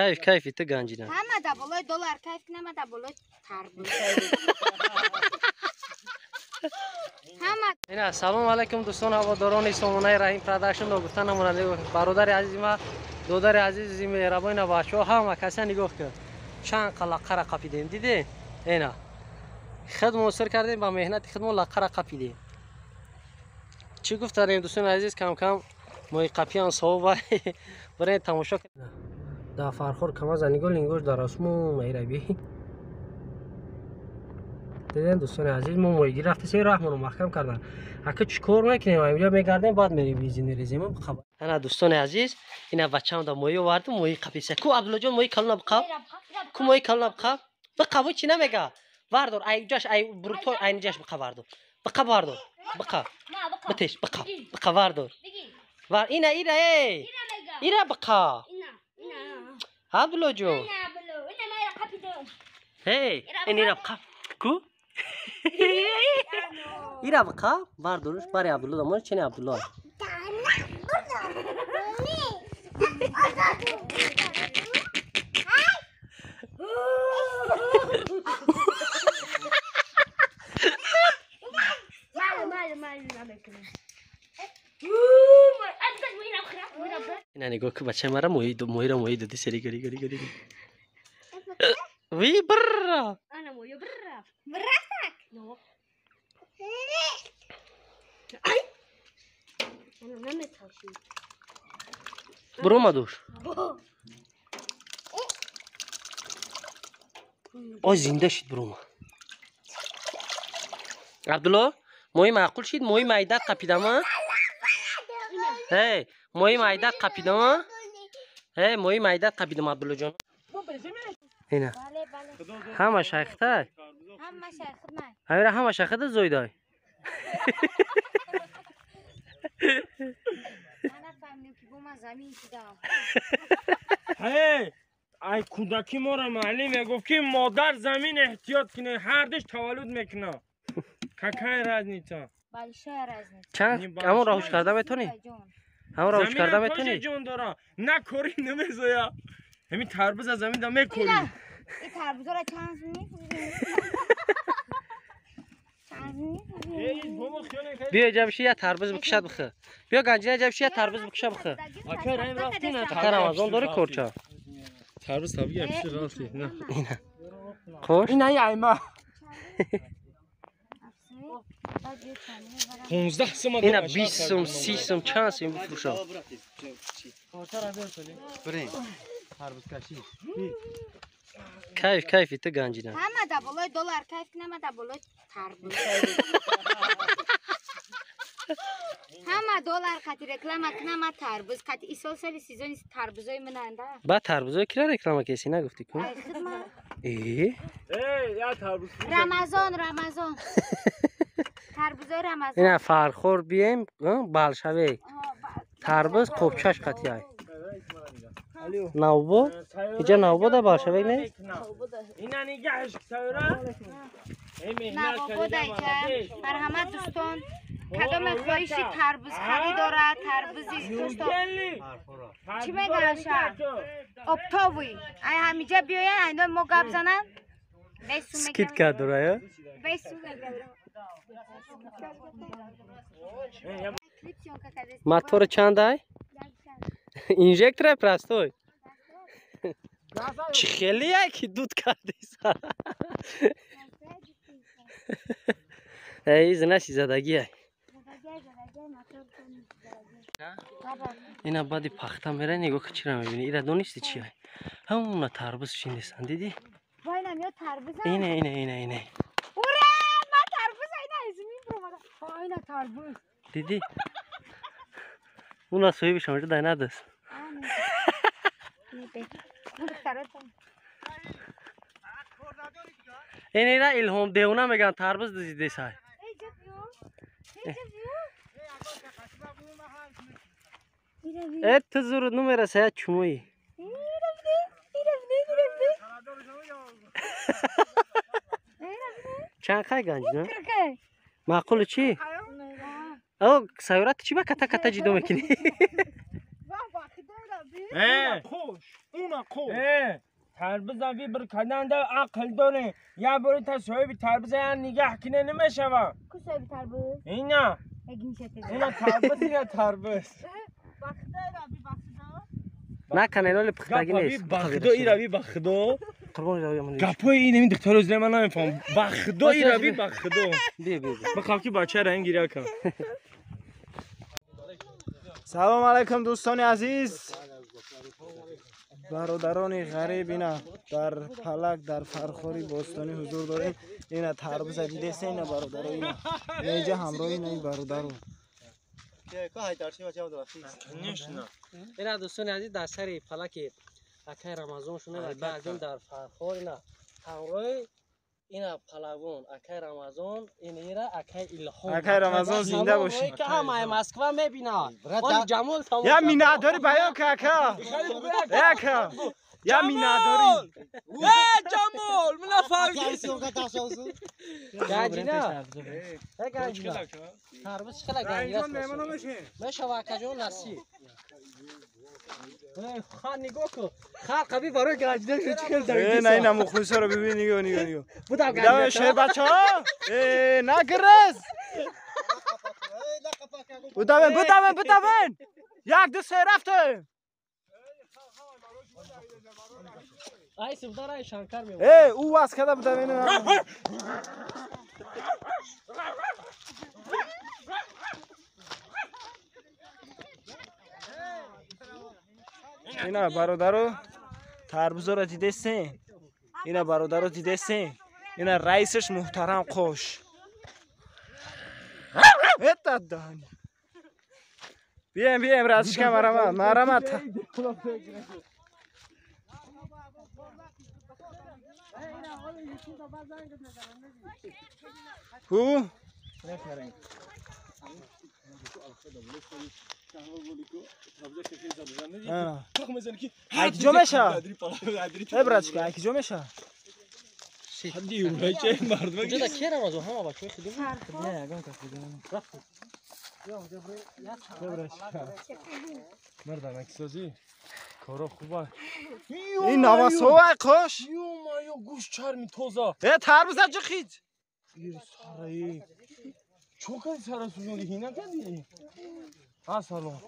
Кайф, кайфи ту ганҷина. Ҳама да болои доллар кайф кунам, да болои тарбуз. Ҳама. Ина салом алайкум дӯстон, ҳаводорони сомонаи Раҳим Продакшн. Ногуфта намонад, бародари азизи ма, додари азизи меҳрабони бачаҳо, ҳама каса нигоҳ кун. Чанд қа лаққара қапидем, диде? Ина. Хидмон сир кардем, ба меҳнати хидмон лаққара қапидем. Чӣ гуфтарем дӯстони азиз, кам-кам мои қапиан савоба барен тамошо кунед. Да фархор камаза нигоҳ лингош дар осмон майраби. Диден дӯстони азиз, мо моҳигирӣ рафтесем, раҳмонро маҳкам кардан. Ака чӣ кор мекунем? Инҷо мегардем, баъд мерем бензин мерезем. Ана дӯстони азиз, ина бачаам да моҳӣ овардум, моҳи қаписа. Ку Абдуллоҷон моҳи калона биқаб? Ку моҳи калона биқаб? Биқаб, чӣ намега? Вардор, ай ҷаш, ай брутой, айниҷаш биқа вардор. Биқа вардор. Биқа. Битеш, биқа. Биқа вардор. Вар ина ира эй. Ира биқа. Абдуллоҷон. Эй, ин ира биқа. Ку? Ира биқа, вардорш бари Абдулло дамон, чени Абдулло. Ина нигоҳ ку бачаи мара моҳи моҳиро моҳи доди сери гори гори гори. Ви брра. Ана моҳи брра. Бррак. Но. Ай. Ана наметавши. Буромадуш. Ой зинда шид бурома. Абдулло, моҳи маъқул шид, моҳи майдат қапидама? Эй, моҳи майдат қапидама? Эй, моҳи майдат қапидам Абдуллоҷон. Ина. Ҳама шайхтай? Ҳама шайхтай. Ҳамира ҳама шайхта зойдай. Ман нафаҳмидам ки бо ман замин шудам. Эй, ай кӯдаки моро муаллим мегуфт ки модар замин эҳтиёт кунед, ҳардуш таваллуд мекунад. Какая разница? Большая разница. Чанд ҳамон роҳуш карда метавонӣ? Ҳамон роҳуш карда метавонӣ? Ҷон дора. На кори намезоя. Ҳамин тарбуз аз замин да мекорӣ. Ин тарбузора чанд мефурӯшӣ? Чанд мефурӯшӣ? Биё ҷабши я тарбуз бикушад бихӯ. Биё ганҷина ҷабши я тарбуз бикуша бихӯ. Ака Раҳим рафтӣ на? Ака Рамазон дорӣ корча? Тарбуз табиги ҳамши рафтӣ. На. Ина. Қош? Ина айма. 15 сум. Ина 20 сум, 30 сум, чанд сум бифурӯшам? Кайф, кайфи ту ганҷина. Ҳама да болои доллар кайф кунам, да болои тарбуз. Ҳама доллар қати реклама кунам, тарбуз қати исол соли сезони тарбузои минанда. Ба тарбузои кира реклама кеси нагуфтӣ ку? Ай хидма. Э? Эй, я тарбуз. Рамазон, Рамазон. Тарбузои Рамазон. Ина фархор бием, балшаве. Тарбуз қопчаш қати ай. Навбо? Иҷа навбо да балшавек не? Ина нигаҳш сайра. Навбо да иҷа. Марҳамат дӯстон. Кадоме хоҳиши тарбуз харид дорад, тарбузи дӯстон. Чӣ мегаша? Оптовый. Ай ҳамиҷа биёянд, айно мо гап зананд. Скидка дора, я? Бесу мегиранд. Мотор чанд ай? Инжектор простой. Чӣ хеле ай ки дуд кардеса. Эй, знаси задагӣ ай. Ина баъди пахта мера нигоҳ ки чира мебинӣ. Ира донисти чи ай? Ҳамона тарбуз шиндесан, дидӣ? Ина, ина, ина, ина. Ура! Ма тарбуз айна измин бромада. Айна тарбуз. Дидӣ? Уна соҳибиш ҳамаҷо дай надост. Ин ира Илҳом девона мегӯянд тарбуз дизидесай. Э, ту зуруд намераса я чумои. Чанд қай ганҷ, маъқулу чӣ? О, сайёра ту чӣ ба ката ката ҷидо мекунӣ? Хуш. Э, тарбуза вибр карданда ақл доре. Я бори та соҳиби тарбуза я нигаҳ кине намешава. Ку соҳиби тарбуз? Ина. Ина тарбуз, ина тарбуз. Накане ноли пухтагӣ нест. Ба худо ирави ба худо. Қурбон ирави ман. Гапои ин ин духтаро зира ман намефаҳмам. Ба худо ирави ба худо. Би би. Бихав ки бача ра ин гиря кан. Салом алайкум дӯстони азиз. Бародарони ғариб ина дар палак дар Фархори бостонӣ ҳузур дорем. Ина тарбуза дидеса ина бародаро ина. Инҷа ҳамроҳи ина ин бародаро. Ина дӯстони азиз дар сари палаки акай Рамазон шуна акай Азим дар Фархор ина ҳамроҳи ина палагон акай Рамазон ин ира акай Илҳом. Акай Рамазон зинда бошӣ. Ки ҳамаи Москва мебинад. Оли Ҷамол тамом. Я миннатдорӣ баён ка ака. Ака. Я миннатдорӣ. Э Ҷамол, мана фаҳмидӣ. Ганҷина. Э ганҷина. Тарбуз чӣ хела ганҷина. Мешава акаҷон насиб. Хан нигоҳ кун. Халқ аби барои ганҷина шуд чӣ хел давидиса. Э на ина мухлисоро бибин нигоҳ нигоҳ нигоҳ. Будам Давай ганҷина. шер бачаҳо. Э нагрез. Будавен будавен будавен. Як ду се рафтем. Ай сувдар ай Шанкар меомад. Э ӯ вас када будавен. Ина бародаро тарбузоро дидесен. Ина бародаро дидесен. Ина раисаш муҳтарам қош. Это дани. Бием бием братишка марамат марамат. Ку? Ай киҷо меша? Э братишка, ай киҷо меша? Инҷо ки Рамазон ҳама бачаҳои худӣ. Не, ягон кас худӣ. Мардонаксозӣ коро хуба. Ин навасовай қош. Ё-моё, гӯшт чарми тоза. Э тарбуза ҷихид. Сараи. Чо кади сара сӯзондӣ? Ҳина кади? Ассалом.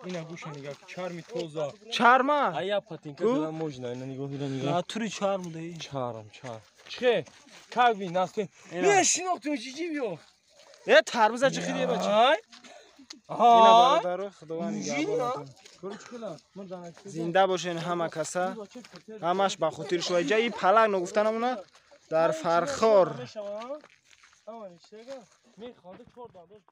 Ина гӯша нигоҳ, чарми тоза. Чарма? Ая патинка дала можно, ина нигоҳ, ина нигоҳ. Натури чарм даи. Чарм, чарм. Чихе? Как ви насте? Не шинохтум чӣ биё? Э тарбуза ҷихид бача. Ай. Ина бародаро худованд нигаҳбонатон. Зинда бошен ҳама каса. Ҳамаш ба хотири шумо. Ҷа и палак ногуфта намона дар Фархор. Мехонда чор дандош.